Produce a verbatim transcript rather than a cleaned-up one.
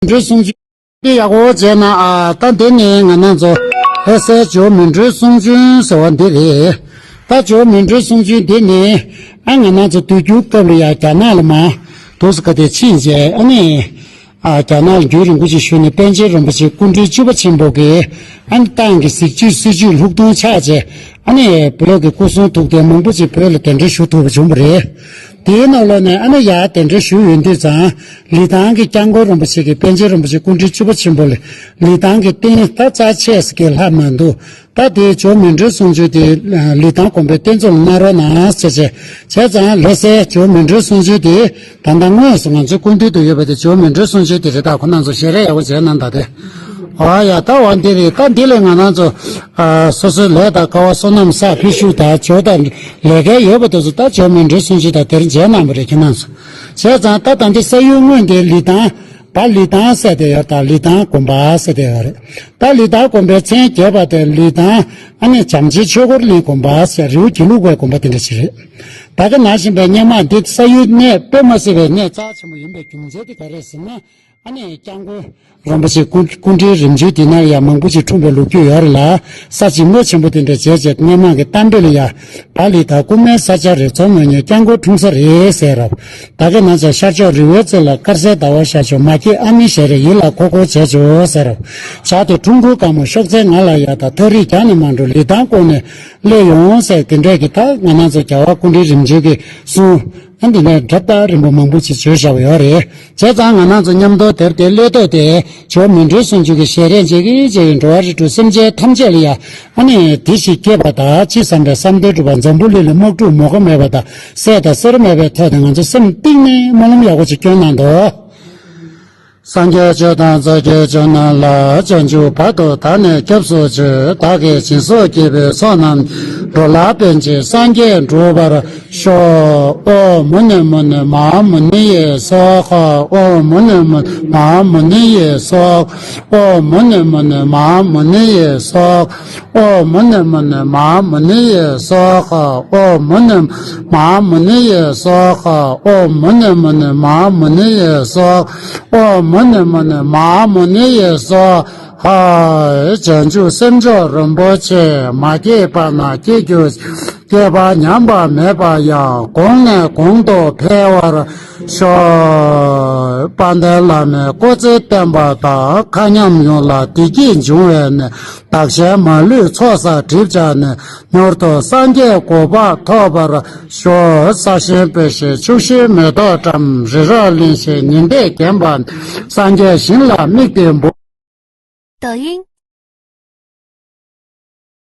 མུན་སེལ་གསུང་ཆོས་འདི་ཡག་པོ་བྱས་ན། ཨ་ད་འདི་ནི་ང་རང་ཚོ་ལྷ་སའི་ཇོ་བོ་མུན་སེལ་གསུང་ཆོས་ཟེར་བ་འདི་རེད། ད་ཇོ་བོ་མུན་སེལ་གསུང་ཆོས་འདི་ནི་ཨ་ང་རང་ཚོ་དུས་འགྱུར་སྐབས་ལ་ཡ་རྒྱ་ནག་ལ་མར་འདུག་སེ་ག་དེ་ཕྱིན་བྱས། ཨ་ནི་ཨ་རྒྱ་ནག་ལ་རྒྱུན་རིང་པོ་ཞིག་བཞུགས་ནས་པཎ་ཆེན་རིན་པོ་ཆེ་སྐུ་ཕྲེང་བཅུ་པ་ཆེན་པོ་གིས་ཨ་ནི་ཏང་གི་གཟི་བརྗིད་སྲིད་བྱུས་ལྷུག་ཐུང་ཆགས་བྱས། ཨ་ནི་བོད་ཀྱི་སྐུ་སྲུང་ཐུགས་རྟེན་མང་པོ་ཅིག་བོད་ལ་གདན་འདྲེན་ཞུ་ཐུབ་པ་བྱུང་བ་རེད། དེའི་ནང་ལོགས་ནས་ཨ་ནི་ཡར་གདན་འདྲེན་ཞུས་ཡོང་དུས་ཙང་ལི་ཐང་གི་སྐྱབས་མགོན་རིན་པོ་ཆེ་གིས་པཎ་ཆེན་རིན་པོ་ཆེ་སྐུ་ཕྲེང་བཅུ་པ་ཆེན་པོ་ལ་ལི་ཐང་གི་རྟེན་ད་རྩ་ཆེ་ཟེར་གི་ལྷག་མ་འདུག་ད་དེའི་ཇོ་བོ་མུན་སེལ་གསུང་ཆོས་དེ་ལི་ཐང་དགོན་པའི་རྟེན་གཙོ་ལ་གནང་རོགས་གནང་ཟེར་བྱས། བྱས་ཙང་ལྷ་སའི་ཇོ་བོ་མུན་སེལ་གསུང་ཆོས་དེ་ད་ལྟ་དངོས་སུ་ང་ཚོའི་སྐུ་མདུན་དུ་ཡོད་པ་དེ་ཇོ་བོ་མུན་སེལ་གསུང་ཆོས་དེ་རེད། ད་ཁོ་རང་ཚོ་ཞལ་རས་ཡག་པོ་མཇལ་གནང་ད་དེ། ཨ་ཡ་ད་འོ་འདི་རེད། ད་འདི་ལས་ང་རང་ཚོ་ཨ་སོ་སོའི་ལས་དང་དཀའ་བ་བསོད་ནམས་བསགས་ཕུལ་ཤུགས་དང་ཇོ་དང་ལས་ཀའི་ཡོད་པ་དེ་ཚོ་ད་ཇོ་བོ་མུན་སེལ་གསུང་ཆོས་དང་དེར་མཇལ་གནང་བ་རེད་ཁྱེད་རྣམ་ཚོ། བྱས་ཙང་ད་ད་འདི་ས་ཡུལ་དངོས་འདི་ལི་ཐང་བ་ལི་ཐང་ཟེར་དེ་ཡོད། ད་ལི་ཐང་དགོན་པ་ཟེར་དེ་ཡོད་རེད། ད་ལི་ཐང་དགོན་པའི་མཚན་རྒྱས་པ་དེ་ལི་ཐང་ཨ་ནི་བྱམས་ཆེན་ཆོས་འཁོར་གླིང་དགོན་པ་ཟེར་རི་བོ་དགེ་ལུགས་པའི་དགོན་པ་དེ་འདྲ་ཞིག་རེད། ད་ག་ནང་བཞིན་པའི་སྔོན་མ་འདི་ས་ཡུལ་གནས་དཔེ་མ་སྲིད་པའི་གནས་རྩ་ཆེན་པོ་ཡིན་པའི་རྒྱུ་མཚན་དེ་ག་རེ་ཟེར་ན། ཨ་ནི་སྐྱབས་མགོན་རིན་པོ་ཆེ་སྐུ་སྐུ་ཕྲེང་རིམ་བྱོན་དེ་ན་ཡང་མང་པོ་ཞིག་འཁྲུངས་པའི་ལོ་རྒྱུས་ཡོད་རེད་ལ། ས་ཆེན་མོ་ཆེན་པོ་དེ་འདྲ་བྱས་བྱས་སྔོན་མ་གི་གཏམ་དཔེ་ལ་ཡ། བ་ལི་ཐང་རྐུན་མའི་ས་ཆ་རེད། མཚོ་མོ་ཉེ་སྐྱབས་མགོན་འཁྲུངས་ས་རེད་ཟེར་རབ། ད་ག་ནང་བཞིན་ཤར་ཕྱོགས་རི་བོའི་རྩེ་ལ་དཀར་གསལ་ཟླ་བ་ཤར་ཕྱོགས། མ་སྐྱེས་ཨ་མའི་ཞལ་རས་ཡིད་ལ་འཁོར་འཁོར་བྱས་བྱུང་ཟེར་རབ། བྱ་དེ་འཁྲུངས་སྐུའི་དཀར་མོ་ཤོག་རྩལ་ང་ལ་ཡ། ད་ཐག་རིང་རྒྱ་ནས་མ་འགྲོ་ལི་ཐང་ཀོ་ནས་སླེབས་ཡོང་ཟེར། དེ་འདྲས་ཀྱི་ད་ང་རང་ཚོ་རྒྱལ་བ་སྐུ་ཕྲེང་རིམ་བྱོན་གྱི་གསུང་། ཨ་འདི་ནས་འདྲ་ལྟ་རིང་པོ་མང་པོ་ཅིག་བརྗོད་བཞག་པ་ཡོད་རེད། བྱས་ཙང་ང་རང་ཚོ་མཉམ་དུ་དེར་དེ་སླེབས་ཐོག་དེ་ཇོ་བོ་མུན་སེལ་གསུང་ཆོས་ཀྱི་ཞལ་རས་མཇལ་གྱི་མཇལ་གྱི་འགྲོ་བ་རིགས་དྲུག་སེམས་ཅན་ཐམས་ཅད་ལ་ཡ། ཨ་ནི་དེ་ཞིག་སྐྱེས་པ་དང་ཅི་བསམ་པའི་བསམ་དོན་འགྲུབ་པ། འཛམ་བུ་གླིང་ལ་དམག་འཁྲུག་མུ་གེ་མེད་པ་དང་སྲེད་དང་བསེ་རུ་མེད་པའི་ཐོག་དེ་ང་ཚོ་སེམས་གཏིང་ནས་སྨོན་ལམ་ཡག་པོ་ཅིག་སྐྱོན་གནང་དོ། སངས་རྒྱས་ཆོས་དང་རྫོགས་བརྒྱད་ཇོ་ནང་ལ། བྱང་ཆུབ་བར་དུ་བདག་ནི་སྐྱབས་སུ་མཆི། བདག་གིས་སྦྱིན་སོགས་བགྱིས་པའི་ཚོགས་རྣམས་འགྲོ་ལ་ཕན་ཕྱིར་སངས་རྒྱས་འགྲུབ་པར་ཤོག། ཨོཾ་མུ་ནེ་མུ་ནེ་མ་ཧཱ་མུ་ནེ་ཡེ་སྭཱ་ཧཱ། ཨོཾ་མུ་ནེ་མུ་ནེ་མ་ཧཱ་མུ་ནེ་ཡེ་སྭཱ་ཧཱ། ཨོཾ་མུ་ནེ་མུ་ནེ་མ་ཧཱ་མུ་ནེ་ཡེ་སྭཱ་ཧཱ། ཨོཾ་མུ་ནེ་མུ་ནེ་མ་ཧཱ་མུ་ནེ་ཡེ་སྭཱ་ཧཱ། ཨོཾ་མུ་ནེ་མ་ཧཱ་མུ་ནེ་ཡེ་སྭཱ་ཧཱ། ཨོཾ་མུ་ནེ་མུ་ནེ་མ་ཧཱ་མུ་ནེ་ཡེ་སྭཱ་ཧཱ། ཨོཾ་མུ་ནེ་མུ་ནེ་མ་ཧཱ་མུ་ནེ་ཡེ་སྭཱ་ཧཱ། བྱང་ཆུབ་སེམས་མཆོག་རིན་པོ་ཆེ། མ་སྐྱེས་པ་ན་སྐྱེ་གྱུར་ཅིག། སྐྱེས་པ་ཉམས་པ་མེད་པ་ཡང་། གོང་ནས་གོང་དུ་འཕེལ་བར་ཤོག། དཔལ་ལྡན་བླ་མའི་སྐུ་ཚེ་བརྟན་པ་དང་། མཁའ་མཉམ་ཡོངས་ལ་བདེ་སྐྱིད་འབྱུང་བའི་གནས། བདག་གཞན་མ་ལུས་ཚོགས་བསགས་སྒྲིབ་སྦྱངས་ནས། མྱུར་དུ་སངས་རྒྱས་གོ་འཕང་ཐོབ་པར་ཤོག། ས་གཞི་པད་ཞི་ཆུ་ཤིང་མེ་ཏོག་བཀྲམ། རི་རབ་གླིང་བཞི་ཉི་ཟླས་བརྒྱན་པ། སངས་རྒྱས་ཞིང་ལ་དམིགས་ཏེ་འབུལ། 抖音